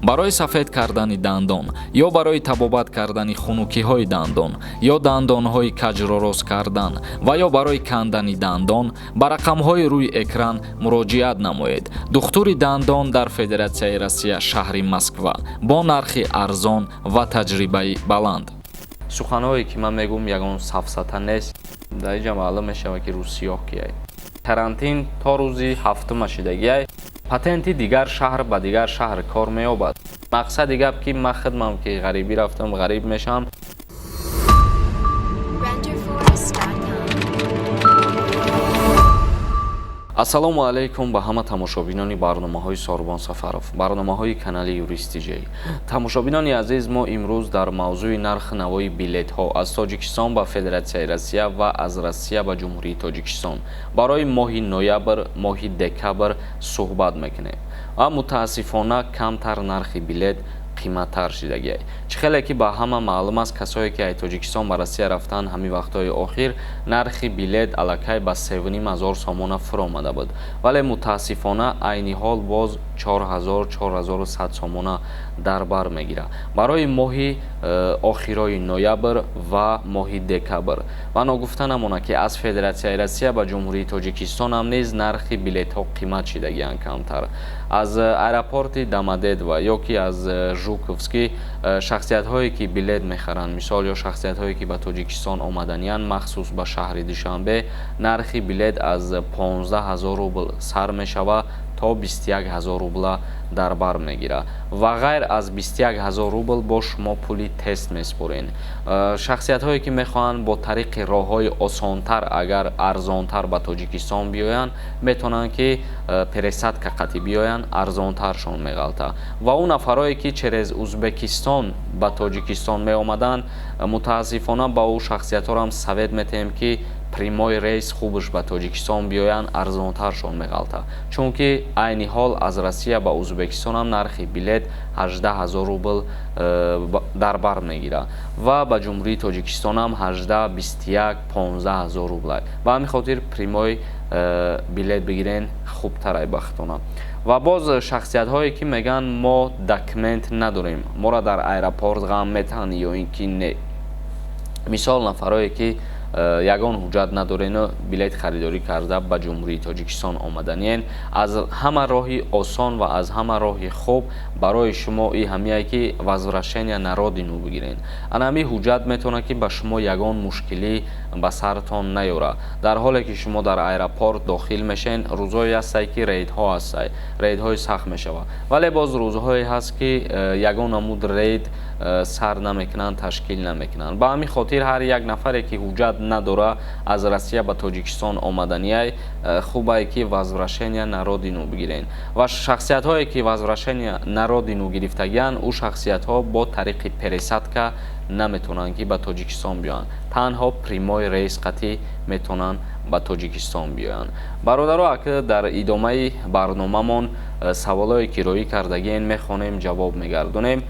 Барои сафед кардани дандон ё барои табобат кардани хунукиҳои дандон ё дандонҳои каҷро рост кардан ва ё барои кандани дандон ба рақамҳои рӯи экран муроҷиат намоед. Духтури дандон дар Федератсияи Россия, шаҳри Москва, бо нархи арзон ва таҷрибаи баланд. Суханҳое ки ман мегӯм, ягон сафсата нест. Дар инҷа маълум мешавад, ки рӯзсиёҳ кияй. Карантин то рӯзи ҳафтума шидагиай. Патенти дигар шаҳр ба дигар шаҳр кор меёбад. Мақсади гап, ки ман хидмам, ки ғарибӣ рафтам, ғариб мешавам. Renderforest.com. Ассалому алайкум ба ҳама тамошобинони барномаҳои Сорбон Сафаров, барномаҳои канали Юрист Тиҷей. Тамошобинони азиз, мо имрӯз дар мавзӯи нархи навои билетҳо аз Тоҷикистон ба Федератсияи Россия ва аз Россия ба Ҷумҳурии Тоҷикистон барои моҳи ноябр, моҳи декабр суҳбат мекунем. Ва мутаассифона, камтар нархи билет қиматтар шидагиай. Чӣ хеле ки ба ҳама маълум аст, касое ки аз Тоҷикистон ба Россия рафтан, ҳамин вақтҳои охир нархи билет аллакай ба 3500 сомона фуромада буд, вале мутаассифона, айни ҳол боз 4000, 4100 сомона дар бар мегирад барои моҳи охирои ноябр ва моҳи декабр. Ва ногуфта намонад, ки аз Федератсияи Россия ба Ҷумҳурии Тоҷикистон ҳам низ нархи билетҳо қимат шидагианд. Камтар аз аэропорти Домодедово ё ки аз Жуковский шахсиятҳое ки билет мехаранд, мисол, ё шахсиятҳое ки ба Тоҷикистон омаданиянд, махсус ба шаҳри Душанбе, нархи билет аз 15 ҳазор рубл сар мешавад, то 21 ҳазор рубла дар бар мегирад. Ва ғайр аз 21 ҳазор рубл бо шумо пули тест меспорен. Шахсиятҳое ки мехоҳанд бо тариқи роҳҳои осонтар, агар арзонтар ба Тоҷикистон биёянд, метавонанд ки пересадка қатӣ биёянд, арзонтаршон меғалта. Ва он нафарое ки через Узбекистон ба Тоҷикистон меомаданд, мутаассифона, ба ӯ шахсиятҳоро совет метаҳем, ки прямой рейс хубш ба Тоҷикистон биёянд, арзонтаршон меғалта, чунки айни ҳол аз Россия ба Узбекистон ҳам нархи билет 18 ҳазор рубл дар бар мегирад ва ба Ҷумҳурии Тоҷикистон ҳам 18, 21, 15 ҳазор рубл. Ба ҳамин хотир прямой билет бигирен, хубтарай бахтона. Ва боз шахсиятҳое ки мегӯянд, мо документ надорем, моро дар аэропорт ғам метаҳанд ё ин ки не. Мисол, нафарое ки ягон ҳуҷҷат надорену билет харидорӣ карда ба Ҷумҳурии Тоҷикистон омаданиен, аз ҳама роҳи осон ва аз ҳама роҳи хуб барои шумо и ҳамияе ки возвращение на родину бигирен. Ана ҳамин ҳуҷҷат метавонад, ки ба шумо ягон мушкилӣ ба сартон наёрад, дар ҳоле ки шумо дар аэропорт дохил мешен. Рӯзҳое ҳастае, ки рейдҳо ҳастае, рейдҳои сахт мешавад, вале боз рӯзҳое ҳаст, ки ягон намуд рейд сар намекунанд, ташкил намекунанд. Ба ҳамин хотир ҳар як нафаре ки ҳуҷҷат надора, аз Россия ба Тоҷикистон омаданиай, хубае ки возвращение на родину бигирен. Ва шахсиятҳое ки возвращение на родину гирифтагианд, ӯ шахсиятҳо бо тариқи пересадка наметавонанд, ки ба Тоҷикистон биёянд, танҳо прямой рейс қатӣ метавонанд ба Тоҷикистон биёянд. Бародаро, ака, дар идомаи барномамон саволое ки роӣ кардагиен мехонем, ҷавоб мегардонем.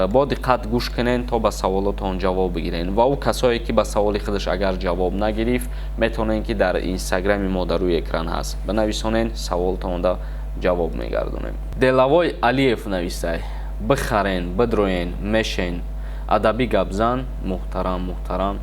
Бо диққат гӯш кунен, то ба саволотон ҷавоб бигирен. Ва ӯ касое ки ба саволи худаш агар ҷавоб нагирифт, метавонен, ки дар инстаграми мо дар рӯи экран ҳаст, бинависонен, саволтонда ҷавоб мегардонем. Делавой Алиев навистай: бихарен, бидроен, мешен, адабӣ гапзан, муҳтарам. Муҳтарам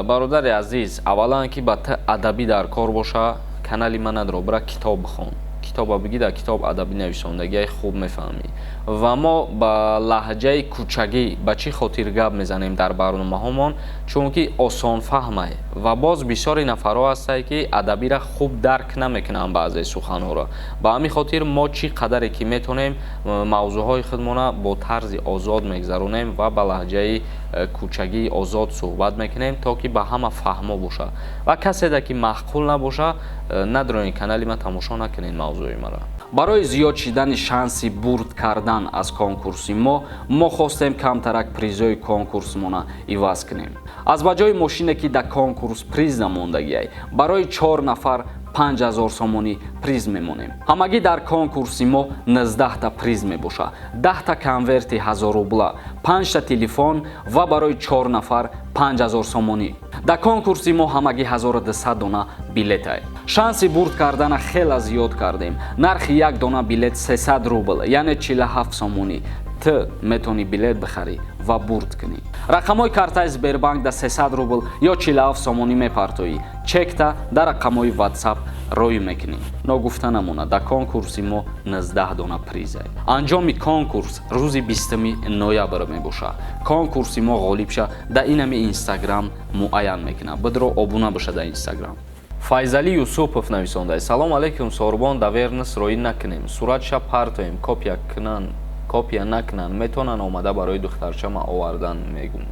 бародари азиз, аввалан, ки ба ту адабӣ дар кор боша, канали ман надро, бира китоб бихон, китоба бигӣ, дар китоб адабӣ нависондагиай, хуб мефаҳмӣ. Ва мо ба лаҳҷаи кӯчагӣ ба чӣ хотир гап мезанем дар барномаҳомон? Чунки осонфаҳмай. Ва боз бисёри нафарҳо ҳастанд, ки адабиро хуб дарк намекунанд, баъзе суханҳоро. Ба ҳамин хотир мо чӣ қадаре ки метавонем, мавзӯъҳои худмона бо тарзи озод мегзаронем ва ба лаҳҷаи кӯчагии озод суҳбат мекунем, то ки ба ҳама фаҳмо бошад. Ва каседа ки маъқул набоша, надроен канали ма, тамошо накунед мавзӯи маро. Барои зиёд шидани шанси бурд кардан аз конкурси мо, мо хостем камтарак призои конкурсмона иваз кунем. Аз ба ҷои мошине, ки дар конкурс приз намондагиай, барои чор нафар 5000 сомонӣ приз мемонем. Ҳамагӣ дар конкурси мо 19та приз мебошад: 10та конверти 1000 рубла, 5та телефон ва барои чор нафар 5000 сомонӣ. Дар конкурси мо ҳамагӣ 1200 дона билетай. Шанси бурд кардана хела зиёд кардем. Нархи як дона билет 300 рубл, яъне 47 сомонӣ. Ту метавонӣ билет бихарӣ ва бурд кунӣ. Рақамҳои картаи Сбербанк да 300 рубл ё 47 сомонӣ мепартоӣ, чекта дар рақамҳои WhatsApp рӯй мекунӣ. Ногуфта намонад, дар конкурси мо 19 дона приза. Анҷоми конкурс рӯзи 20 ноябр мебошад. Конкурси мо ғолибша дар инами Инстаграм муайян мекунад. Бидро, обуна боша дар Инстаграм. Файзалӣ Юсупов нависонда: «Салом алейкум, Сорбон. Доверенность роӣ накунем, суратша партоем, копия кунан, копия накунанд, метавонанд омада барои духтарчама овардан?» Мегум,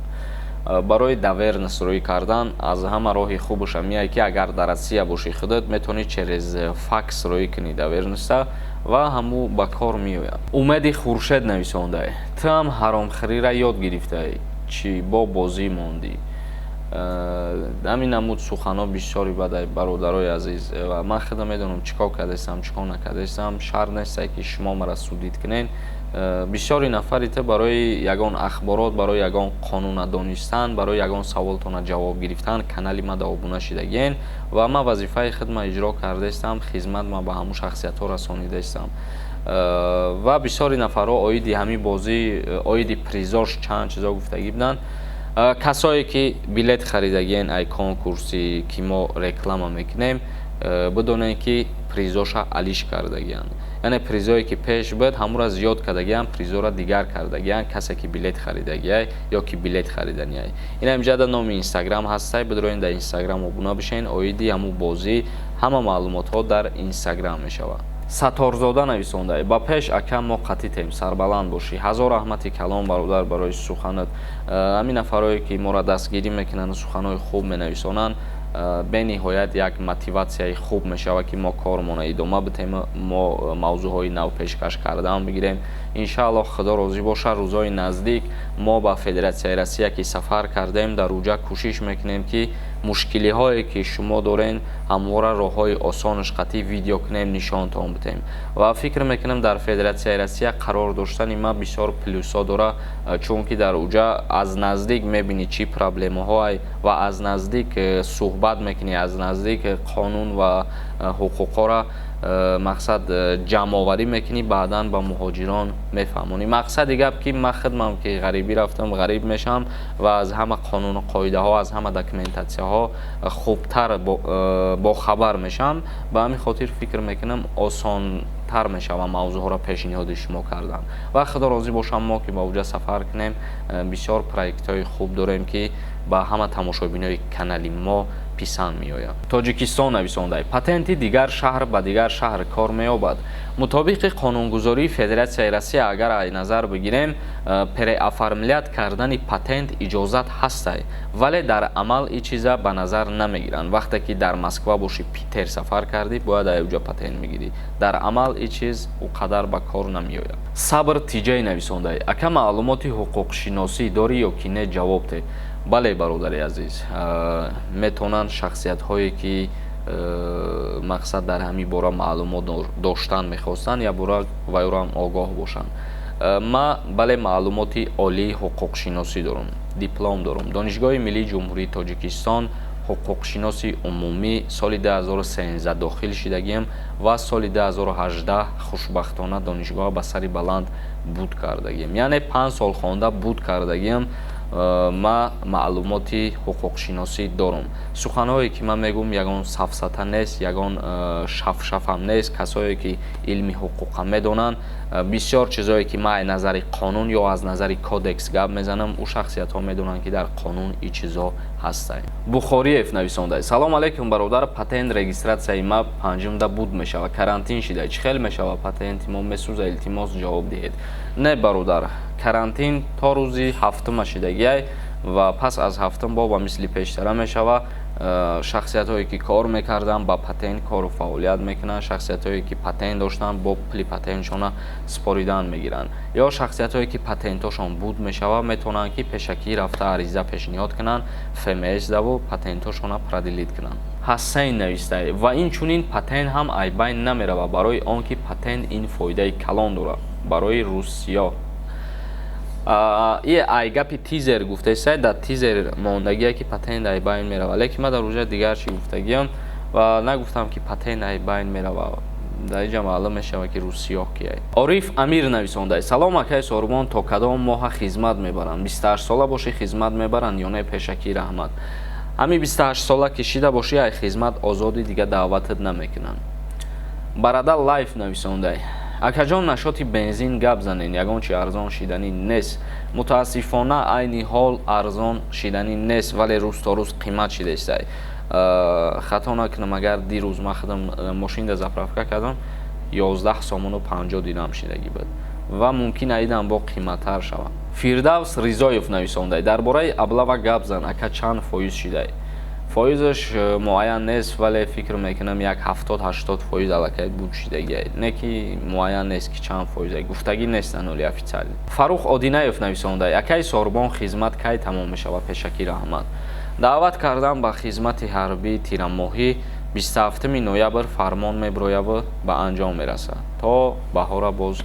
барои доверенность роӣ кардан аз ҳама роҳи хубаша меяй, ки агар дар Россия бошӣ, худат метавонӣ через факс роӣ кунӣ доверенность а ва ҳаму ба кор меояд. Умеди Хуршед нависонда: «Ту ҳам ҳаромхӯрира ёд гирифтаӣ чӣ, бо бозӣ мондӣ?» Ҳамин намуд суханҳо бисёри бадай, бародарои азиз, ва ман худам медонам, чӣ кор кардастам, чӣ кор накардастам. Шарт несте, ки шумо мара судить кунед. Бисёри нафари ту барои ягон ахборот, барои ягон қонуна донистан, барои ягон саволтона ҷавоб гирифтан канали ма да обуна шидагиен ва ман вазифаи худма иҷро кардаистам, хизмат ма ба ҳамун шахсиятҳо расонидаистам. Ва бисёри нафарҳо оиди ҳамин бозӣ, оиди призош чанд чизо гуфтагӣ буданд. Касое ки билет харидагиен ай конкурси ки мо реклама мекунем, бидонед, ки призоша алиш кардагианд, яъне призое ки пеш буд, ҳамура зиёд кардагианд, призора дигар кардагианд. Касе ки билет харидагиай ё ки билет хариданиай, ин ҳамҷада номи Инстаграм ҳастай, бидроен, дар Инстаграм обуна бишен. Оиди ҳамун бозӣ ҳама маълумотҳо дар Инстаграм мешавад. Сатторзода нависонда: «Ба пеш, ака, мо қатитем, сарбаланд бошӣ». Ҳазор раҳмати калон, бародар, барои суханат. Ҳамин нафарое ки моро дастгирӣ мекунанд, суханҳои хуб менависонанд, бениҳоят як мотиватсияи хуб мешавад, ки мо кормона идома бидиҳем, мо мавзӯъҳои нав пешкаш кардан бигирем. Иншааллоҳ, Худо розӣ бошад, рӯзҳои наздик мо ба Федератсияи Россия ки сафар кардем, дар уҷа кӯшиш мекунем, ки мушкилиҳое ки шумо дорен, ҳамвора роҳҳои осонаш қатъи видео кунем, нишонтон бидиҳем. Ва фикр мекунам, дар Федератсияи Россия қарор доштани ман бисёр плюсҳо дора, чунки дар уҷа аз наздик мебинӣ, чӣ проблемаҳое, ва аз наздик суҳбат мекунӣ, аз наздик қонун ва ҳуқуқҳоро мақсад ҷамъоварӣ мекунӣ, баъдан ба муҳоҷирон мефаҳмонӣ. Мақсади гап, ки ман худмам ки ғарибӣ рафтам, ғариб мешавам ва аз ҳама қонуну қоидаҳо, аз ҳама документатсияҳо хубтар бохабар мешавам. Ба ҳамин хотир фикр мекунам, осонтар мешавам мавзӯъҳоро пешниҳоди шумо кардан. Ва Худо розӣ бошам, мо ки ба уҷа сафар кунем, бисёр проектҳои хуб дорем, ки ба ҳама тамошобинои канали мо писанд меояд. Тоҷикистон нависонда: «Патенти дигар шаҳр ба дигар шаҳр кор меёбад?» Мутобиқи қонунгузории Федератсияи Россия, агар ай назар бигирем, переоформлять кардани патент иҷозат ҳастай, вале дар амал ин чиза ба назар намегиранд. Вақте ки дар Москва бошӣ, Питер сафар кардӣ, бояд ай уҷа патент мегирӣ. Дар амал ин чиз ӯ қадар ба кор намеояд. Сабр Тиҷай нависонда: «Ака, маълумоти ҳуқуқшиносӣ дорӣ ё ки не? Ҷавоб де». Бале, бародари азиз, метавонанд шахсиятҳое ки мақсад дар ҳамин бора маълумот доштан мехостанд, як бора вайро ҳам огоҳ бошанд. Ма, бале, маълумоти олии ҳуқуқшиносӣ дорам, диплом дорам, Донишгоҳи миллии Ҷумҳурии Тоҷикистон, ҳуқуқшиноси умумӣ соли 2013 дохил шидагиам ва соли 2018 хушбахтона донишгоҳ ба сари баланд буд кардагиам, яъне 5 сол хонда буд кардагиам. Ма маълумоти ҳуқуқшиносӣ дорам. Суханҳое ки ман мегӯм, ягон сафсата нест, ягон шафшафам нест. Касое ки илми ҳуқуқа медонанд, бисёр чизое ки ман аз назари қонун ё аз назари кодекс гап мезанам, ӯ шахсиятҳо медонанд, ки дар қонун ин чизо ҳастанд. Бухориев нависонда: «Салом алейкум, бародар. Патент регистратсияи ма панҷумда буд мешавад, карантин шида, чӣ хел мешавад? Патенти мо месӯза, илтимос, ҷавоб диҳед». Не, бародар, карантин то рӯзи ҳафтума шидагиай ва пас аз ҳафтум бо ба мисли пештара мешавад. Шахсиятҳое ки кор мекарданд, ба патент кору фаъолият мекунанд, шахсиятҳое ки патент доштанд, бо пули патентшона споридан мегиранд, ё шахсиятҳое ки патентҳошон буд мешавад, метавонанд ки пешакӣ рафта ариза пешниҳод кунанд ФМС даву патентҳошона продлить кунанд. Ҳасайн навистае: «Ва инчунин патент ҳам айбайн намеравад, барои он ки патент ин фоидаи калон дорад барои русиё». И ай гапи тизер гуфтесай, дар тизер мондагие, ки патент айбайн меравад, лекин ман дар уҷа дигар чӣ гуфтагиам. Ва нагуфтам, ки патент ай байн мерава. Дар инҷа маълум мешавад, ки русиёҳ кияй. Ориф Амир нависондай: «Салом, акаи Сорбон, то кадом моҳа хизмат мебаранд? 28 сола бошӣ, хизмат мебаранд ё не? Пешакӣ раҳмат». Ҳамин 28 сола ки шида бошӣ, ай хизмат озодӣ, дига даъватат намекунанд. Барада Лайф нависондай: «Акаҷон, насчёти бензин гап занен, ягон чи арзон шиданӣ нест?» Мутаассифона, айни ҳол арзон шиданӣ нест, вале рӯз то рӯз қимат шидаистай. Хато накунам, агар дирӯз ман худам мошинда заправка кардам, 11 сомону 50 дирам шидагӣ буд ва мумкин аидам бо қиматтар шавад. Фирдавс Ризоев нависондай: «Дар бораи облава гап зан, ака, чанд фоиз шидай?» Фоизаш муайян нест, вале фикр мекунам, як 70-80% аллакай буд шидагиай, не ки муайян нест, ки чанд фоизай, гуфтагӣ нестан оли официально. Фарух Одинаев нависондай: «Акаи Сорбон, хизмат кай тамом мешавад? Пешакӣ раҳмат». Даъват кардан ба хизмати ҳарбӣ тирамоҳӣ, 27 ноябр фармон мебирояву ба анҷом мерасад. То баҳора боз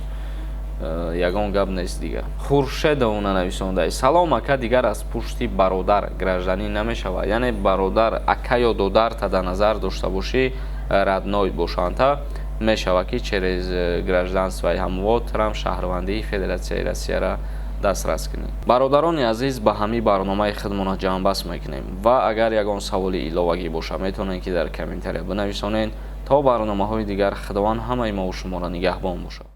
ягон гап нест дига. Хуршедовна нависондай: «Салом, ака, дигар аз пушти бародар гражданин намешавад?» Яъне бародар, ака ё додарта дар назар дошта бошӣ, родной бошандта, мешавад, ки через гражданствои ҳамво трам шаҳрвандии Федератсияи Россияра дастрас кунед. Бародарони азиз, ба ҳамин барномаи худмона ҷамъбаст мекунем ва агар ягон саволи иловагӣ боша, метавонед, ки дар комментария бинависонед. То барномаҳои дигар Худованд ҳамаи мову шуморо нигаҳбон бошад.